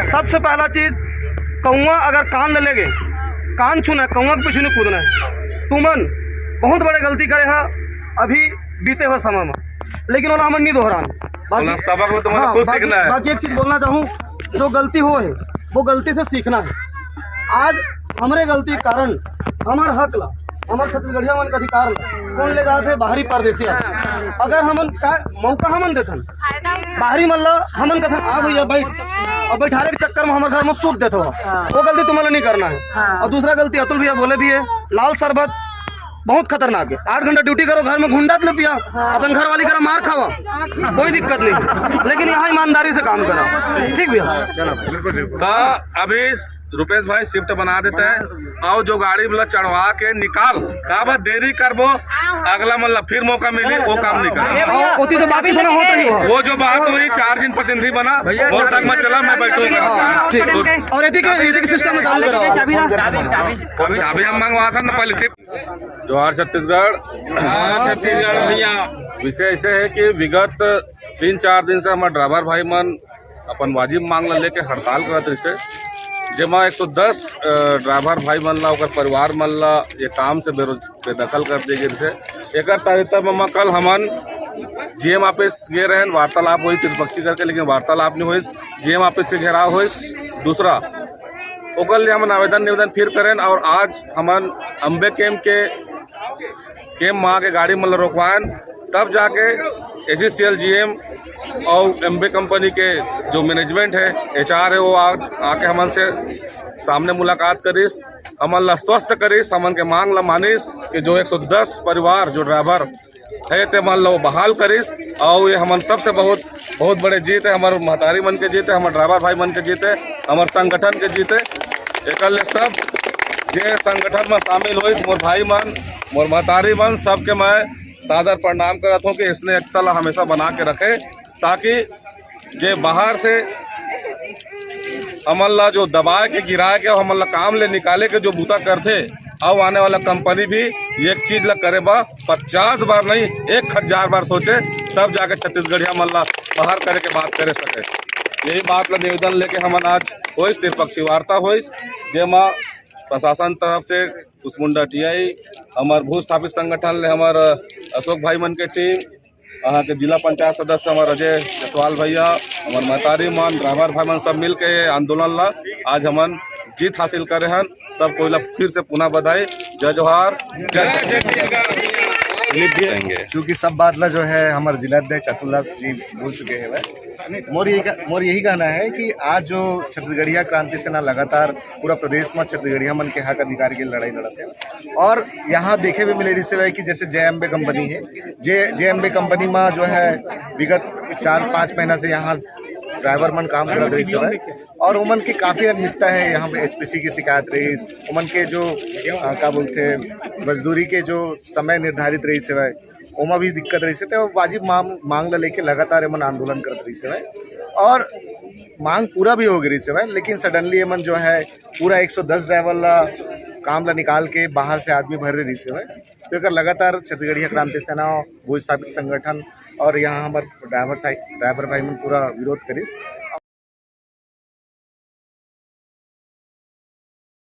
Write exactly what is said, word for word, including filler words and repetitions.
सबसे पहला चीज, कौआ अगर कान ले लेगे, कान छूना है, कौआ के पीछू नहीं कूदना है। तुमन बहुत बड़े गलती करे हा अभी बीते हुए समय में, लेकिन ओला हमन नहीं दोहरान। बाकी, ओला सबक में तुमन ला हाँ, खुद बाकी, सीखना है। बाकी एक चीज बोलना चाहूँ, जो गलती हो है, वो गलती से सीखना है। आज हमरे गलती के कारण हमर हक ला, हमर छत्तीसगढ़िया मन के अधिकार ला कौन ले जात है? बाहरी परदेसिया। अगर हमन का मौका हमन देथन, बाहरी मन ला हमन कथन, "आ भैया बैठ," और बैठारे के चक्कर में हमर घर में सूत देत हो, वो गलती तुम्हारा नहीं करना है। हाँ। और दूसरा गलती अतुल भैया बोले भी है, लाल शरबत बहुत खतरनाक है। आठ घंटा ड्यूटी करो, घर में घुंडा ले पिया, अपन घर वाली करा मार खावा, कोई दिक्कत नहीं, लेकिन यहाँ ईमानदारी से काम करा। ठीक भैया। तो अभी रुपेश भाई शिफ्ट बना देते हैं, और जो गाड़ी वाला चढ़वा के निकाल, का बात देरी करबो, अगला मतलब फिर मौका मिली, वो काम नहीं करना। हाँ, ओती तो बात ही बना होत रही हो। वो जो बात हुई, चार दिन प्रतिनिधि बना, भैया, वो तक मत चला, मैं बैठूंगा। हाँ, ठीक। और यदि के, यदि के सिस्टम में चालू कराओ। चाबी हम मंगवा था ना पहले से। जोहार छत्तीसगढ़। जोहार छत्तीसगढ़ भैया। विषय ऐसे है कि विगत तीन चार दिन से हमारे ड्राइवर भाई मन अपन वाजिब मांग ला लेके हड़ताल करत रहिसे, जेमा एक सौ दस, अ, ड्राइवर भाई मन ला, ओकर परिवार मन ला ये काम से बेरो-, बेदखल कर दिए गए रहिसे। एकर तहत में कल हमन जीएम ऑफिस गए रहन, वार्तालाप हुई त्रिपक्षी करके, लेकिन वार्तालाप नहीं हुई। जीएम ऑफिस के घेराव हुई। दूसरा, ओकर लिए हमन आवेदन निवेदन फिर करेन और आज हमन अम्बे कैंप के, कैंप में आके गाड़ी मन ला रोकवाएन, तब जाके एसईसीएल जीएम और एम्बे कंपनी के जो मैनेजमेंट है, एचआर है, वो आज आके हमन से सामने मुलाकात करिस, हमन ला आश्वस्त करिस, हमन के मांग ला मानिस कि जो एक सौ दस परिवार जो ड्राइवर है ते मन ला वो बहाल करिस। और ये हमन सबसे बहुत, बहुत बड़े जीत है, हमारे महतारी मन के जीत है, हमारे ड्राइवर भाई मन के जीत है, हमारे संगठन के जीत है। एकर ले सब जे संगठन में शामिल होइस, मोर भाई मन, मोर महतारी मन, सबके मैं सादर प्रणाम करत हूँ कि इसने एकता ला हमेशा बना के रखे, ताकि जे बाहर से हमन ला जो दबाए के, गिराए के, हमन ला काम ले निकाले के जो बूता करथे, अउ आने वाला कंपनी भी एक चीज ला करे बा पचास बार नहीं, एक हजार बार सोचे, तब जाके छत्तीसगढ़िया मन ला बाहर करे के बात करे सके। यही बात ला निवेदन लेके हमन आज होइस त्रिपक्षीय वार्ता होइस, जेमा प्रशासन तरफ से कुसमुंडा टीआई, हमर भू स्थापित संगठन ले हमर अशोक भाई मन के टीम, अहाँ के जिला पंचायत सदस्य हमर अजय जायसवाल भैया, हमर महतारी मन, ड्राइवर भाई मन सब मिल के ये आंदोलन ला आज हमन जीत हासिल करे हन। सब कोई ला फिर से पुनः बधाई। जय जोहार, जय छत्तीसगढ़। चूंकि सब बात ला जो है हमर जिला अध्यक्ष अतुल दास जी बोल चुके हैं, मोर यही कह-, मोर यही कहना है कि आज जो छत्तीसगढ़िया क्रांति सेना लगातार पूरा प्रदेश में छत्तीसगढ़िया मन के हक अधिकार के लड़ाई लड़त है, और यहाँ देखे भी मिले रहिसे हवय कि जैसे जय अम्बे कंपनी है, जे जय अम्बे कंपनी में जो है विगत चार पाँच महीना से यहाँ ड्राइवर मन काम करत रहिसे हवय, और उमन के काफी अनियमितता है। यहाँ पे एचपीसी की शिकायत रहिस, उमन के जो, अ, का बोलथे, मजदूरी के जो समय निर्धारित रहिसे हवय, ओमा भी दिक्कत रहिसे, तो वाजिब मांग, मांग ला लेके लगातार एमन आंदोलन करत रहिसे हवय, और मांग पूरा भी हो गे रहिसे हवय, लेकिन सडनली एमन जो है पूरा एक सौ दस ड्राइवर ला काम ला निकाल के बाहर से आदमी भरे रहिसे हवय। तो एकर लगातार छत्तीसगढ़िया क्रांति सेना, भू स्थापित संगठन और यहाँ हमर ड्राइवर साइ-, ड्राइवर भाई मन पूरा विरोध करिस।